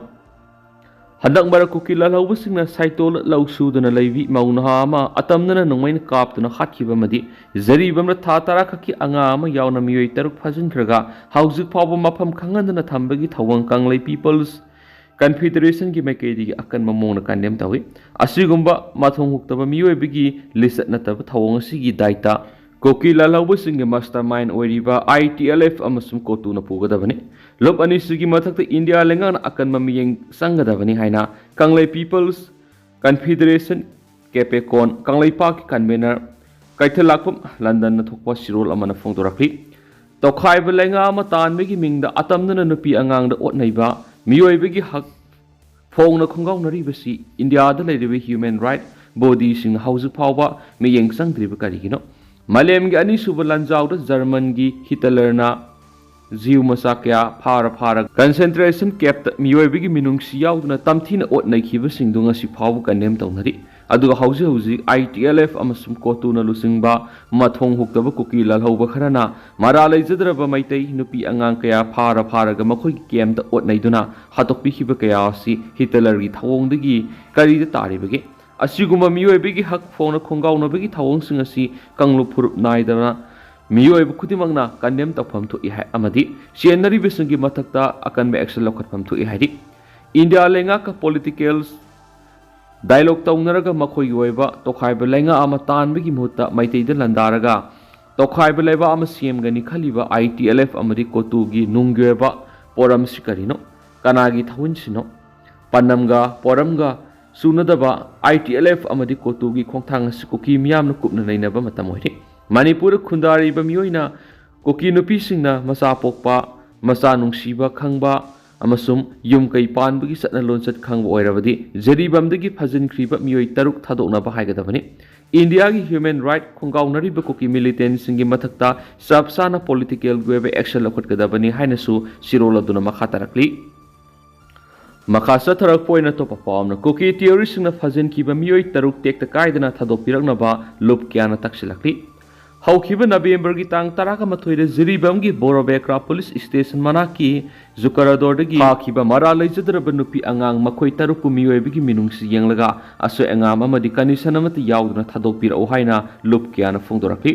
ꯍꯟꯗꯛ ꯃꯔꯛ ꯀꯨꯀꯤ ꯂꯥꯜꯍꯧꯕꯁꯤꯡꯅ ꯁꯥꯏꯇꯣꯜ ꯂꯧ ꯁꯨꯗꯨꯅ ꯂꯩꯕꯤ ꯃꯧ ꯅꯍꯥ ꯑꯃ ꯑꯇꯝꯅꯅ ꯅꯣꯡꯃꯩꯅ ꯀꯥꯞꯇꯨꯅ ꯍꯥꯠꯈꯤꯕ ꯑꯃꯗꯤ ꯖꯔꯤꯕꯝꯗ ꯊꯥ ꯇꯔꯥ ꯈꯛꯀꯤ ꯑꯉꯥꯡ ꯑꯃ ꯌꯥꯎꯅ ꯃꯤꯑꯣꯏ ꯇꯔꯨꯛ ꯐꯥꯖꯤꯟꯈ꯭ꯔꯒ ꯍꯧꯖꯤꯛ ꯐꯥꯎꯕ ꯃꯐꯝ ꯈꯪꯍꯟꯗꯅ ꯊꯝꯕꯒꯤ ꯊꯧꯑꯣꯡ ꯀꯪꯂꯩ ꯄꯤꯄꯜꯁ ꯀꯟꯐꯦꯗꯔꯦꯁꯟꯒꯤ ꯃꯥꯏꯀꯩꯗꯒꯤ ꯑꯀꯟꯕ ꯃꯑꯣꯡꯗ ꯀꯟꯗꯦꯝ ꯇꯧꯏ꯫ ꯑꯁꯤꯒꯨꯝꯕ ꯃꯊꯣꯡ ꯍꯨꯛꯇꯕ ꯃꯤꯑꯣꯏꯕꯒꯤ ꯂꯤꯆꯠ ꯅꯠꯇꯕ ꯊꯧꯑꯣꯡ ꯑꯁꯤꯒꯤ ꯗꯥꯏꯇ ꯀꯨꯀꯤ ꯂꯥꯜꯍꯧꯕꯁꯤꯡꯒꯤ ꯃꯥꯁꯇꯔ ꯃꯥꯏꯟ ꯑꯣꯏꯔꯤꯕ ꯑꯥꯏ ꯇꯤ ꯑꯦꯜ ꯑꯦꯐ ꯑꯃꯁꯨꯡ ꯀꯣꯇꯨꯅ ꯄꯨꯒꯗꯕꯅꯤ꯫ ꯂꯨꯞ ꯑꯅꯤꯁꯤꯒꯤ ꯃꯊꯛꯇ ꯏꯟꯗꯤꯌꯥ ꯂꯩꯉꯥꯛꯅ ꯑꯀꯟꯕ ꯃꯤꯠꯌꯦꯡ ꯆꯪꯒꯗꯕꯅꯤ ꯍꯥꯏꯅ ꯀꯪꯂꯩ ꯄꯤꯄꯜꯁ ꯀꯟꯐꯦꯗꯔꯦꯁꯟ, ꯀꯦꯄꯦꯀꯣꯟ, ꯀꯪꯂꯩꯄꯥꯛꯀꯤ ꯀꯟꯚꯦꯅꯔ ꯀꯩꯊꯦꯜ ꯂꯥꯛꯄꯝ ꯂꯟꯗꯟꯅ ꯊꯣꯛꯄ ꯆꯦꯔꯣꯜ ꯑꯃꯅ ꯐꯣꯡꯗꯣꯔꯛꯂꯤ꯫ ꯇꯣꯈꯥꯏꯕ ꯂꯩꯉꯥꯛ ꯑꯃ ꯇꯥꯟꯕꯒꯤ ꯃꯤꯡꯗ ꯑꯇꯝꯅꯅ ꯅꯨꯄꯤ ꯑꯉꯥꯡꯗ ꯑꯣꯠꯅꯩꯕ, ꯃꯤꯑꯣꯏꯕꯒꯤ ꯍꯛ ꯐꯣꯡꯅ ꯈꯣꯡꯒꯥꯎꯅꯔꯤꯕꯁꯤ ꯏꯟꯗꯤꯌꯥꯗ ꯂꯩꯔꯤꯕ human right bodyꯁꯤꯡꯅ ꯍꯧꯖꯤꯛ ꯐꯥꯎꯕ ꯃꯤꯠꯌꯦꯡ ꯆꯪꯗ꯭ꯔꯤꯕ ꯀꯔꯤꯒꯤꯅꯣ? ꯃꯥꯂꯦꯝꯒꯤ ꯑꯅꯤꯁꯨꯕ ꯂꯥꯟꯖꯥꯎꯗ ꯖꯔꯃꯟꯒꯤ ꯍꯤꯇꯂꯔꯅ ꯖꯤꯎ ꯃꯆꯥ ꯀꯌꯥ ꯐꯥꯔ ꯐꯥꯔꯒ concentration campꯇ ꯃꯤꯑꯣꯏꯕꯒꯤ ꯃꯤꯅꯨꯡꯁꯤ ꯌꯥꯎꯗꯅ ꯇꯝꯊꯤꯅ ꯑꯣꯠꯅꯈꯤꯕꯁꯤꯡꯗꯨ ꯉꯁꯤ ꯐꯥꯎꯕ condemn ꯇꯧꯅꯔꯤ꯫ ꯑꯗꯨꯒ ꯍꯧꯖꯤꯛ ꯍꯧꯖꯤꯛ I T L F ꯑꯃꯁꯨꯡ ꯀꯣꯇꯨꯅ ꯂꯨꯆꯤꯡꯕ ꯃꯊꯣꯡ ꯍꯨꯛꯇꯕ ꯀꯨꯀꯤ ꯂꯥꯜꯍꯧꯕ ꯈꯔꯅ ꯃꯔꯥ ꯂꯩꯖꯗ꯭ꯔꯕ ꯃꯩꯇꯩ ꯅꯨꯄꯤ ꯑꯉꯥꯡ ꯀꯌꯥ ꯐꯥꯔ ꯐꯥꯔꯒ ꯃꯈꯣꯏꯒꯤ campꯇ ꯑꯣꯠꯅꯩꯗꯨꯅ ꯍꯥꯠꯇꯣꯛꯄꯤꯈꯤꯕ ꯀꯌꯥ ꯑꯁꯤ ꯍꯤꯇꯂꯔꯒꯤ ꯊꯧꯑꯣꯡꯗꯒꯤ ꯀꯔꯤꯗ ꯇꯥꯔꯤꯕꯒꯦ? ꯑꯁꯤꯒꯨꯝꯕ ꯃꯤꯑꯣꯏꯕꯒꯤ ꯍꯛ ꯐꯣꯡꯅ ꯈꯣꯡꯒꯥꯎꯅꯕꯒꯤ ꯊꯧꯑꯣꯡꯁꯤꯡ ꯑꯁꯤ ꯀꯥꯡꯂꯨꯞ ꯐꯨꯔꯨꯞ ꯅꯥꯏꯗꯅ ꯃꯤꯑꯣꯏꯕ ꯈꯨꯗꯤꯡꯃꯛꯅ condemn ꯇꯧꯐꯝ ꯊꯣꯛꯏ ꯍꯥꯏ, ꯑꯃꯗꯤ ꯆꯦꯟꯅꯔꯤꯕꯁꯤꯡꯒꯤ ꯃꯊꯛꯇ ꯑꯀꯟꯕ action ꯂꯧꯈꯠꯐꯝ ꯊꯣꯛꯏ ꯍꯥꯏꯔꯤ꯫ ꯏꯟꯗꯤꯌꯥ ꯂꯩꯉꯥꯛꯀ political dialogue ꯇꯧꯅꯔꯒ ꯃꯈꯣꯏꯒꯤ ꯑꯣꯏꯕ ꯇꯣꯈꯥꯏꯕ ꯂꯩꯉꯥꯛ ꯑꯃ ꯇꯥꯟꯕꯒꯤ ꯃꯍꯨꯠꯇ ꯃꯩꯇꯩꯗ ꯂꯥꯟꯗꯥꯔꯒ ꯇꯣꯈꯥꯏꯕ ꯂꯩꯕꯥꯛ ꯑꯃ ꯁꯦꯝꯒꯅꯤ ꯈꯜꯂꯤꯕ I T L F ꯑꯃꯗꯤ ꯀꯣꯇꯨꯒꯤ ꯅꯨꯡꯒꯤ ꯑꯣꯏꯕ ꯄꯣꯔꯝꯁꯤ ꯀꯔꯤꯅꯣ? ꯀꯅꯥꯒꯤ ꯊꯧꯑꯣꯡꯁꯤꯅꯣ? ꯄꯥꯟꯗꯝꯒ ꯄꯣꯔꯝꯒ ꯆꯨꯅꯗꯕ I T L F ꯑꯃꯗꯤ ꯀꯣꯇꯨꯒꯤ ꯈꯣꯡꯊꯥꯡ ꯑꯁꯤ ꯀꯨꯀꯤ ꯃꯤꯌꯥꯝꯅ ꯀꯨꯞꯅ ꯅꯩꯅꯕ ꯃꯇꯝ ꯑꯣꯏꯔꯦ꯫ ꯃꯅꯤꯄꯨꯔꯗ ꯈꯨꯟꯗꯥꯔꯤꯕ ꯃꯤꯑꯣꯏꯅ ꯀꯨꯀꯤ ꯅꯨꯄꯤꯁꯤꯡꯅ ꯃꯆꯥ ꯄꯣꯛꯄ, ꯃꯆꯥ ꯅꯨꯡꯁꯤꯕ ꯈꯪꯕ ꯑꯃꯁꯨꯡ ꯌꯨꯝ ꯀꯩ ꯄꯥꯟꯕꯒꯤ ꯆꯠꯅ ꯂꯣꯟꯆꯠ ꯈꯪꯕ ꯑꯣꯏꯔꯕꯗꯤ ꯖꯤꯔꯤꯕꯥꯝꯗꯒꯤ ꯐꯥꯖꯤꯟꯈ꯭ꯔꯤꯕ ꯃꯤꯑꯣꯏ ꯇꯔꯨꯛ ꯊꯥꯗꯣꯛꯅꯕ ꯍꯥꯏꯒꯗꯕꯅꯤ꯫ ꯏꯟꯗꯤꯌꯥꯒꯤ human right ꯈꯣꯡꯒꯥꯎꯅꯔꯤꯕ ꯀꯨꯀꯤ militantꯁꯤꯡꯒꯤ ꯃꯊꯛꯇ ꯆꯞ ꯆꯥꯅ politicalꯒꯤ ꯑꯣꯏꯕ action ꯂꯧꯈꯠꯀꯗꯕꯅꯤ ꯍꯥꯏꯅꯁꯨ ꯆꯦꯔꯣꯜ ꯑꯗꯨꯅ ꯃꯈꯥ ꯇꯥꯔꯛꯂꯤ꯫ ꯃꯈꯥ ꯆꯠꯊꯔꯛꯄ ꯑꯣꯏꯅ ꯑꯇꯣꯞꯄ ꯄꯥꯎ ꯑꯃꯅ, ꯀꯨꯀꯤ terroristꯁꯤꯡꯅ ꯐꯥꯖꯤꯟꯈꯤꯕ ꯃꯤꯑꯣꯏ ꯇꯔꯨꯛ ꯇꯦꯛꯇ ꯀꯥꯏꯗꯅ ꯊꯥꯗꯣꯛꯄꯤꯔꯛꯅꯕ ꯂꯨꯞ ꯀꯌꯥꯅ ꯇꯛꯁꯤꯜꯂꯛꯂꯤ꯫ ꯍꯧꯈꯤꯕ ꯅꯕꯦꯝꯕꯔꯒꯤ ꯇꯥꯡ ꯇꯔꯥꯒ ꯃꯥꯊꯣꯏꯗ ꯖꯤꯔꯤꯕꯥꯝꯒꯤ ꯕꯣꯔꯣꯕꯦꯀ꯭ꯔꯥ police station ꯃꯅꯥꯛꯀꯤ ꯖꯨꯀꯔꯥꯗꯣꯔꯗꯒꯤ ꯐꯥꯈꯤꯕ ꯃꯔꯥ ꯂꯩꯖꯗ꯭ꯔꯕ ꯅꯨꯄꯤ ꯑꯉꯥꯡ ꯃꯈꯣꯏ ꯇꯔꯨꯛꯄꯨ ꯃꯤꯑꯣꯏꯕꯒꯤ ꯃꯤꯅꯨꯡꯁꯤ ꯌꯦꯡꯂꯒ ꯑꯁꯣꯏ ꯑꯉꯥꯝ ꯑꯃꯗꯤ condition ꯑꯃꯠꯇ ꯌꯥꯎꯗꯅ ꯊꯥꯗꯣꯛꯄꯤꯔꯛꯎ ꯍꯥꯏꯅ ꯂꯨꯞ ꯀꯌꯥꯅ ꯐꯣꯡꯗꯣꯔꯛꯂꯤ꯫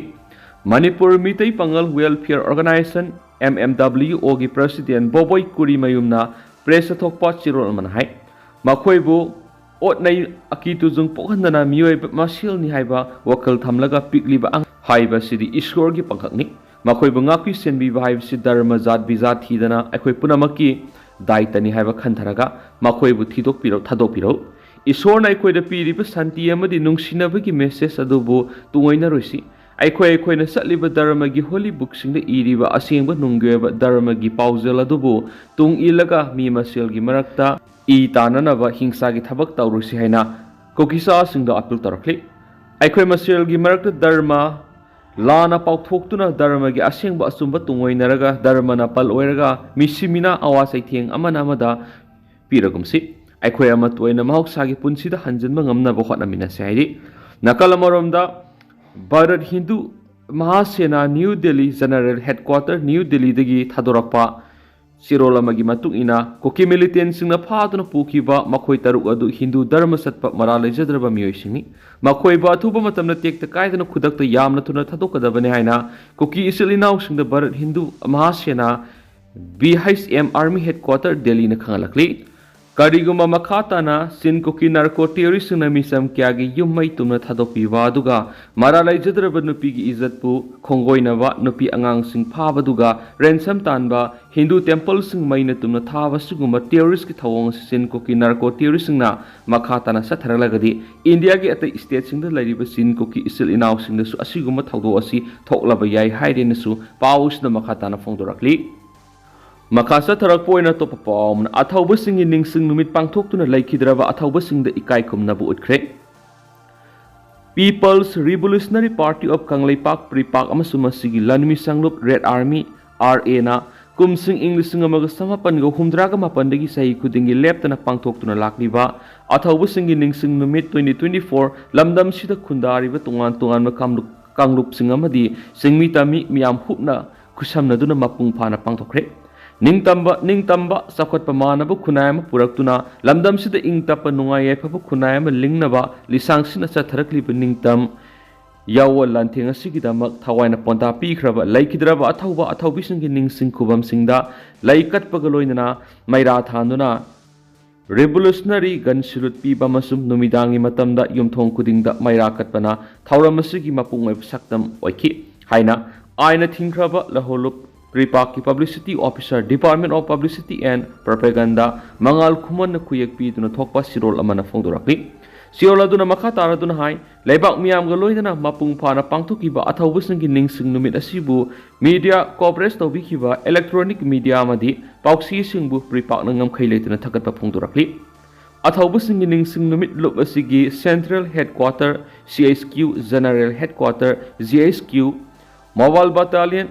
ꯃꯅꯤꯄꯨꯔ ꯃꯤꯇꯩ ꯄꯥꯉꯜ Welfare Organisation, M M W Oꯒꯤ president ꯕꯣꯕꯣꯏ ꯀꯨꯔꯤꯃꯌꯨꯝꯅ pressꯇ ꯊꯣꯛꯄ ꯆꯦꯔꯣꯜ ꯑꯃꯅ ꯍꯥꯏ, ꯃꯈꯣꯏꯕꯨ ꯑꯣꯠꯅꯩ, ꯑꯀꯤ ꯇꯨꯖꯨꯡ ꯄꯣꯛꯍꯟꯗꯅ ꯃꯤꯑꯣꯏꯕ ꯃꯁꯦꯜꯅꯤ ꯍꯥꯏꯕ ꯋꯥꯈꯜ ꯊꯝꯂꯒ ꯄꯤꯛꯂꯤꯕ ꯑꯉꯥꯡ ꯍꯥꯏꯕꯁꯤꯗꯤ ꯏꯁꯣꯔꯒꯤ ꯄꯥꯡꯈꯛꯅꯤ꯫ ꯃꯈꯣꯏꯕꯨ ꯉꯥꯛꯄꯤ ꯁꯦꯟꯕꯤꯕ ꯍꯥꯏꯕꯁꯤ ꯙꯔꯃ, ꯖꯥꯠ, ꯕꯤꯖꯥꯠ ꯊꯤꯗꯅ ꯑꯩꯈꯣꯏ ꯄꯨꯝꯅꯃꯛꯀꯤ ꯗꯥꯏꯇꯅꯤ ꯍꯥꯏꯕ ꯈꯟꯊꯔꯒ ꯃꯈꯣꯏꯕꯨ ꯊꯤꯗꯣꯛꯄꯤꯔꯛꯎ, ꯊꯥꯗꯣꯛꯄꯤꯔꯛꯎ꯫ ꯏꯁꯣꯔꯅ ꯑꯩꯈꯣꯏꯗ ꯄꯤꯔꯤꯕ ꯁꯥꯟꯇꯤ ꯑꯃꯗꯤ ꯅꯨꯡꯁꯤꯅꯕꯒꯤ ꯃꯦꯁꯦꯖ ꯑꯗꯨꯕꯨ ꯇꯨꯡꯑꯣꯏꯅꯔꯣꯏꯁꯤ꯫ ꯑꯩꯈꯣꯏ ꯑꯩꯈꯣꯏꯅ ꯆꯠꯂꯤꯕ ꯙꯔꯃꯒꯤ ꯍꯣꯂꯤ ꯕꯨꯛꯁꯤꯡꯗ ꯏꯔꯤꯕ ꯑꯁꯦꯡꯕ ꯅꯨꯡꯒꯤ ꯑꯣꯏꯕ ꯙꯔꯃꯒꯤ ꯄꯥꯎꯖꯦꯜ ꯑꯗꯨꯕꯨ ꯇꯨꯡ ꯏꯜꯂꯒ ꯃꯤ ꯃꯁꯦꯜꯒꯤ ꯃꯔꯛꯇ ꯏ ꯇꯥꯟꯅꯅꯕ ꯍꯤꯡꯁꯥꯒꯤ ꯊꯕꯛ ꯇꯧꯔꯣꯏꯁꯤ ꯍꯥꯏꯅ ꯀꯨꯀꯤꯆꯥꯁꯤꯡꯗ ꯑꯄꯤꯜ ꯇꯧꯔꯛꯂꯤ꯫ ꯑꯩꯈꯣꯏ ꯃꯁꯦꯜꯒꯤ ꯃꯔꯛꯇ ꯙꯔꯃ ꯂꯥꯟꯅ ꯄꯥꯎꯊꯣꯛꯇꯨꯅ ꯙꯔꯃꯒꯤ ꯑꯁꯦꯡꯕ ꯑꯆꯨꯝꯕ ꯇꯨꯡꯑꯣꯏꯅꯔꯒ ꯙꯔꯃꯅ ꯄꯜ ꯑꯣꯏꯔꯒ ꯃꯤꯁꯤ ꯃꯤꯅꯥ ꯑꯋꯥ ꯆꯩꯊꯦꯡ ꯑꯃꯅ ꯑꯃꯗ ꯄꯤꯔꯒꯨꯝꯁꯤ꯫ ꯑꯩꯈꯣꯏ ꯑꯃꯠꯇ ꯑꯣꯏꯅ ꯃꯍꯧꯁꯥꯒꯤ ꯄꯨꯟꯁꯤꯗ ꯍꯟꯖꯤꯟꯕ ꯉꯝꯅꯕ ꯍꯣꯠꯅꯃꯤꯟꯅꯁꯤ ꯍꯥꯏꯔꯤ꯫ ꯅꯥꯀꯜ ꯑꯃꯔꯣꯝꯗ Bharat Hindu Mahasena new Delhi general headquarter new ꯗꯦꯜꯂꯤꯗꯒꯤ ꯊꯥꯗꯣꯔꯛꯄ ꯆꯦꯔꯣꯜ ꯑꯃꯒꯤ ꯃꯇꯨꯡ ꯏꯟꯅ ꯀꯨꯀꯤ ꯃꯤꯂꯤꯇꯦꯟꯁꯤꯡꯅ ꯐꯥꯗꯨꯅ ꯄꯨꯈꯤꯕ ꯃꯈꯣꯏ ꯇꯔꯨꯛ ꯑꯗꯨ ꯍꯤꯟꯗꯨ ꯙꯔꯃ ꯆꯠꯄ ꯃꯔꯥ ꯂꯩꯖꯗ꯭ꯔꯕ ꯃꯤꯑꯣꯏꯁꯤꯡꯅꯤ꯫ ꯃꯈꯣꯏꯕꯨ ꯑꯊꯨꯕ ꯃꯇꯝꯗ ꯇꯦꯛꯇ ꯀꯥꯏꯗꯅ ꯈꯨꯗꯛꯇ ꯌꯥꯝꯅ ꯊꯨꯅ ꯊꯥꯗꯣꯛꯀꯗꯕꯅꯤ ꯍꯥꯏꯅ ꯀꯨꯀꯤ ꯏꯆꯤꯜ ꯏꯅꯥꯎꯁꯤꯡꯗ Bharat Hindu Mahasena B H M army headquarter ꯗꯦꯜꯂꯤꯅ ꯈꯪꯍꯜꯂꯛꯂꯤ꯫ ꯀꯔꯤꯒꯨꯝꯕ ꯃꯈꯥ ꯇꯥꯅ ꯆꯤꯟ ꯀꯨꯀꯤ ꯅꯥꯔꯀꯣ ꯇꯦꯔꯣꯔꯤꯁꯁꯤꯡꯅ ꯃꯤꯆꯝ ꯀꯌꯥꯒꯤ ꯌꯨꯝ ꯃꯩ ꯇꯨꯝꯅ ꯊꯥꯗꯣꯛꯄꯤꯕ ꯑꯗꯨꯒ ꯃꯔꯥ ꯂꯩꯖꯗ꯭ꯔꯕ ꯅꯨꯄꯤꯒꯤ ꯏꯖꯠꯄꯨ ꯈꯣꯡꯒꯣꯏꯅꯕ, ꯅꯨꯄꯤ ꯑꯉꯥꯡꯁꯤꯡ ꯐꯥꯕꯗꯨꯒ ꯔꯦꯟꯁꯝ ꯇꯥꯟꯕ, ꯍꯤꯟꯗꯨ ꯇꯦꯝꯄꯜꯁꯤꯡ ꯃꯩꯅ ꯇꯨꯝꯅ ꯊꯥꯕ ꯑꯁꯤꯒꯨꯝꯕ ꯇꯦꯔꯣꯔꯤꯁꯀꯤ ꯊꯧꯑꯣꯡ ꯑꯁꯤ ꯆꯤꯟ ꯀꯨꯀꯤ ꯅꯥꯔꯀꯣ ꯇꯦꯔꯣꯔꯤꯁꯁꯤꯡꯅ ꯃꯈꯥ ꯇꯥꯅ ꯆꯠꯊꯔꯛꯂꯒꯗꯤ ꯏꯟꯗꯤꯌꯥꯒꯤ ꯑꯇꯩ ꯁ꯭ꯇꯦꯠꯁꯤꯡꯗ ꯂꯩꯔꯤꯕ ꯆꯤꯟ ꯀꯨꯀꯤ ꯏꯆꯤꯜ ꯏꯅꯥꯎꯁꯤꯡꯗꯁꯨ ꯑꯁꯤꯒꯨꯝꯕ ꯊꯧꯗꯣꯛ ꯑꯁꯤ ꯊꯣꯛꯂꯕ ꯌꯥꯏ ꯍꯥꯏꯔꯦꯅꯁꯨ ꯄꯥꯎ ꯑꯁꯤꯅ ꯃꯈꯥ ꯇꯥꯅ ꯐꯣꯡꯗꯣꯔꯛꯂꯤ꯫ ꯃꯈꯥ ꯆꯠꯊꯔꯛꯄ ꯑꯣꯏꯅ ꯑꯇꯣꯞꯄ ꯄꯥꯎ ꯑꯃꯅ ꯑꯊꯧꯕꯁꯤꯡꯒꯤ ꯅꯤꯡꯁꯤꯡ ꯅꯨꯃꯤꯠ ꯄꯥꯡꯊꯣꯛꯇꯨꯅ ꯂꯩꯈꯤꯗ꯭ꯔꯕ ꯑꯊꯧꯕꯁꯤꯡꯗ ꯏꯀꯥꯏ ꯈꯨꯝꯅꯕ ꯎꯠꯈ꯭ꯔꯦ꯫ People's Revolutionary Party of Kangleipak, ꯄ꯭ꯔꯤꯄꯥꯛ ꯑꯃꯁꯨꯡ ꯃꯁꯤꯒꯤ ꯂꯟꯃꯤ ꯁꯪꯂꯨꯞ ꯔꯦꯗ ꯑꯥꯔꯃꯤ, ꯑꯥꯔ ꯑꯦꯅ ꯀꯨꯝꯁꯤꯡ ꯏꯪ ꯂꯤꯁꯤꯡ ꯑꯃꯒ ꯆꯃꯥꯄꯟꯒ ꯍꯨꯝꯗ꯭ꯔꯥꯒ ꯃꯥꯄꯟꯗꯒꯤ ꯆꯍꯤ ꯈꯨꯗꯤꯡꯒꯤ ꯂꯦꯞꯇꯅ ꯄꯥꯡꯊꯣꯛꯇꯨꯅ ꯂꯥꯛꯂꯤꯕ ꯑꯊꯧꯕꯁꯤꯡꯒꯤ ꯅꯤꯡꯁꯤꯡ ꯅꯨꯃꯤꯠ twenty twenty-four ꯂꯝꯗꯝꯁꯤꯗ ꯈꯨꯟꯗꯥꯔꯤꯕ ꯇꯣꯉꯥꯟ ꯇꯣꯉꯥꯟꯕ ꯀꯥꯡꯂꯨꯞ, ꯀꯥꯡꯂꯨꯞꯁꯤꯡ ꯑꯃꯗꯤ ꯆꯤꯡꯃꯤ ꯇꯝꯃꯤ ꯃꯤꯌꯥꯝ ꯍꯨꯞꯅ ꯈꯨꯠꯁꯝꯅꯗꯨꯅ ꯃꯄꯨꯡ ꯐꯥꯅ ꯄꯥꯡꯊꯣꯛꯈ꯭ꯔꯦ꯫ ꯅꯤꯡꯇꯝꯕ, ꯅꯤꯡꯇꯝꯕ, ꯆꯥꯎꯈꯠꯄ ꯃꯥꯟꯅꯕ ꯈꯨꯟꯅꯥꯏ ꯑꯃ ꯄꯨꯔꯛꯇꯨꯅ ꯂꯝꯗꯝꯁꯤꯗ ꯏꯪ ꯇꯞꯄ ꯅꯨꯡꯉꯥꯏ ꯌꯥꯏꯐꯕ ꯈꯨꯟꯅꯥꯏ ꯑꯃ ꯂꯤꯡꯅꯕ ꯂꯤꯁꯥꯡꯁꯤꯟꯅ ꯆꯠꯊꯔꯛꯂꯤꯕ ꯅꯤꯡꯇꯝ ꯌꯥꯑꯣꯜ ꯂꯥꯟꯊꯦꯡ ꯑꯁꯤꯒꯤꯗꯃꯛ ꯊꯋꯥꯏꯅ ꯄꯣꯟꯗꯥ ꯄꯤꯈ꯭ꯔꯕ ꯂꯩꯈꯤꯗ꯭ꯔꯕ ꯑꯊꯧꯕ ꯑꯊꯧꯕꯤꯁꯤꯡꯒꯤ ꯅꯤꯡꯁꯤꯡ ꯈꯨꯕꯝꯁꯤꯡꯗ ꯂꯩ ꯀꯠꯄꯒ ꯂꯣꯏꯅꯅ ꯃꯩꯔꯥ ꯊꯥꯟꯗꯨꯅ Revolutionary gun salute ꯄꯤꯕ ꯑꯃꯁꯨꯡ ꯅꯨꯃꯤꯗꯥꯡꯒꯤ ꯃꯇꯝꯗ ꯌꯨꯝꯊꯣꯡ ꯈꯨꯗꯤꯡꯗ ꯃꯩꯔꯥ ꯀꯠꯄꯅ ꯊꯧꯔꯝ ꯑꯁꯤꯒꯤ ꯃꯄꯨꯡ ꯑꯣꯏꯕ ꯁꯛꯇꯝ ꯑꯣꯏꯈꯤ ꯍꯥꯏꯅ ꯑꯥꯏꯟꯅ ꯊꯤꯡꯈ꯭ꯔꯕ ꯂꯍꯣꯂꯨꯞ PREPAK ꯀꯤ Publicity Officer, Department of Publicity and Propaganda, ꯃꯉꯥꯜ ꯈꯨꯃꯟꯅ ꯈꯨꯌꯦꯛ ꯄꯤꯗꯨꯅ ꯊꯣꯛꯄ ꯆꯦꯔꯣꯜ ꯑꯃꯅ ꯐꯣꯡꯗꯣꯔꯛꯂꯤ꯫ ꯆꯦꯔꯣꯜ ꯑꯗꯨꯅ ꯃꯈꯥ ꯇꯥꯔꯗꯨꯅ ꯍꯥꯏ, ꯂꯩꯕꯥꯛ ꯃꯤꯌꯥꯝꯒ ꯂꯣꯏꯅꯅ ꯃꯄꯨꯡ ꯐꯥꯅ ꯄꯥꯡꯊꯣꯛꯈꯤꯕ ꯑꯊꯧꯕꯁꯤꯡꯒꯤ ꯅꯤꯡꯁꯤꯡ ꯅꯨꯃꯤꯠ ꯑꯁꯤꯕꯨ media coverage ꯇꯧꯕꯤꯈꯤꯕ electronic media ꯑꯃꯗꯤ ꯄꯥꯎꯆꯦꯁꯤꯡꯕꯨ PREPAK ꯅ ꯉꯝꯈꯩ ꯂꯩꯇꯅ ꯊꯥꯒꯠꯄ ꯐꯣꯡꯗꯣꯔꯛꯂꯤ꯫ ꯑꯊꯧꯕꯁꯤꯡꯒꯤ ꯅꯤꯡꯁꯤꯡ ꯅꯨꯃꯤꯠ ꯂꯨꯞ ꯑꯁꯤꯒꯤ Central Headquarter, C H Q, General Headquarter, G H Q, Mobile Battalion,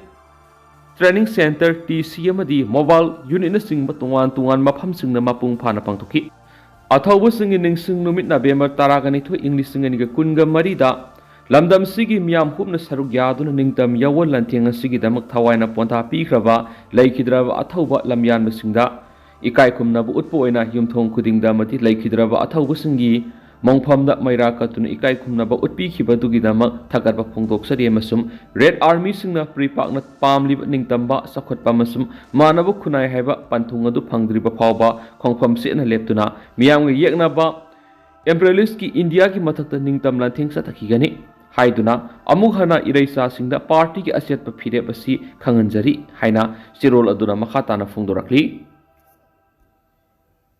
Training Centre, T C, ꯑꯃꯗꯤ Mobile Unit ꯅꯆꯤꯡꯕ ꯇꯣꯉꯥꯟ ꯇꯣꯉꯥꯟꯕ ꯃꯐꯝꯁꯤꯡꯗ ꯃꯄꯨꯡ ꯐꯥꯅ ꯄꯥꯡꯊꯣꯛꯈꯤ꯫ ꯑꯊꯧꯕꯁꯤꯡꯒꯤ ꯅꯤꯡꯁꯤꯡ ꯅꯨꯃꯤꯠ ꯅꯕꯦꯝꯕꯔ ꯇꯔꯥꯒ ꯅꯤꯊꯣꯏ, ꯏꯪ ꯂꯤꯁꯤꯡ ꯑꯅꯤꯒ ꯀꯨꯟꯒ ꯃꯔꯤꯗ ꯂꯝꯗꯝꯁꯤꯒꯤ ꯃꯤꯌꯥꯝ ꯍꯨꯞꯅ ꯁꯔꯨꯛ ꯌꯥꯗꯨꯅ ꯅꯤꯡꯇꯝ ꯌꯥꯋꯣꯜ ꯂꯥꯟꯊꯦꯡ ꯑꯁꯤꯒꯤꯗꯃꯛ ꯊꯋꯥꯏꯅ ꯄꯣꯟꯊꯥ ꯄꯤꯈ꯭ꯔꯕ ꯂꯩꯈꯤꯗ꯭ꯔꯕ ꯑꯊꯧꯕ ꯂꯝꯌꯥꯟꯕꯁꯤꯡꯗ ꯏꯀꯥꯏ ꯈꯨꯝꯅꯕ ꯎꯠꯄ ꯑꯣꯏꯅ ꯌꯨꯝꯊꯣꯡ ꯈꯨꯗꯤꯡꯗ ꯑꯃꯗꯤ ꯂꯩꯈꯤꯗ꯭ꯔꯕ ꯑꯊꯧꯕꯁꯤꯡꯒꯤ ꯃꯣꯡꯐꯝꯗ ꯃꯩꯔꯥ ꯀꯠꯇꯨꯅ ꯏꯀꯥꯏ ꯈꯨꯝꯅꯕ ꯎꯠꯄꯤꯈꯤꯕꯗꯨꯒꯤꯗꯃꯛ ꯊꯥꯒꯠꯄ ꯐꯣꯡꯗꯣꯛꯆꯔꯤ ꯑꯃꯁꯨꯡ Red Army ꯁꯤꯡꯅ PREPAK ꯅ ꯄꯥꯝꯂꯤꯕ ꯅꯤꯡꯇꯝꯕ, ꯆꯥꯎꯈꯠꯄ ꯑꯃꯁꯨꯡ ꯃꯥꯟꯅꯕ ꯈꯨꯟꯅꯥꯏ ꯍꯥꯏꯕ ꯄꯟꯊꯨꯡ ꯑꯗꯨ ꯐꯪꯗ꯭ꯔꯤꯕ ꯐꯥꯎꯕ ꯈꯣꯡꯐꯝ ꯆꯦꯠꯅ ꯂꯦꯞꯇꯨꯅ ꯃꯤꯌꯥꯝꯒ ꯌꯦꯛꯅꯕ imperialist ꯀꯤ ꯏꯟꯗꯤꯌꯥꯒꯤ ꯃꯊꯛꯇ ꯅꯤꯡꯇꯝ ꯂꯥꯟꯊꯦꯡ ꯆꯠꯊꯈꯤꯒꯅꯤ ꯍꯥꯏꯗꯨꯅ ꯑꯃꯨꯛ ꯍꯟꯅ ꯏꯔꯩꯆꯥꯁꯤꯡꯗ party ꯒꯤ ꯑꯆꯦꯠꯄ ꯐꯤꯔꯦꯞ ꯑꯁꯤ ꯈꯪꯍꯟꯖꯔꯤ ꯍꯥꯏꯅ ꯆꯦꯔꯣꯜ ꯑꯗꯨꯅ ꯃꯈꯥ ꯇꯥꯅ ꯐꯣꯡꯗꯣꯔꯛꯂꯤ꯫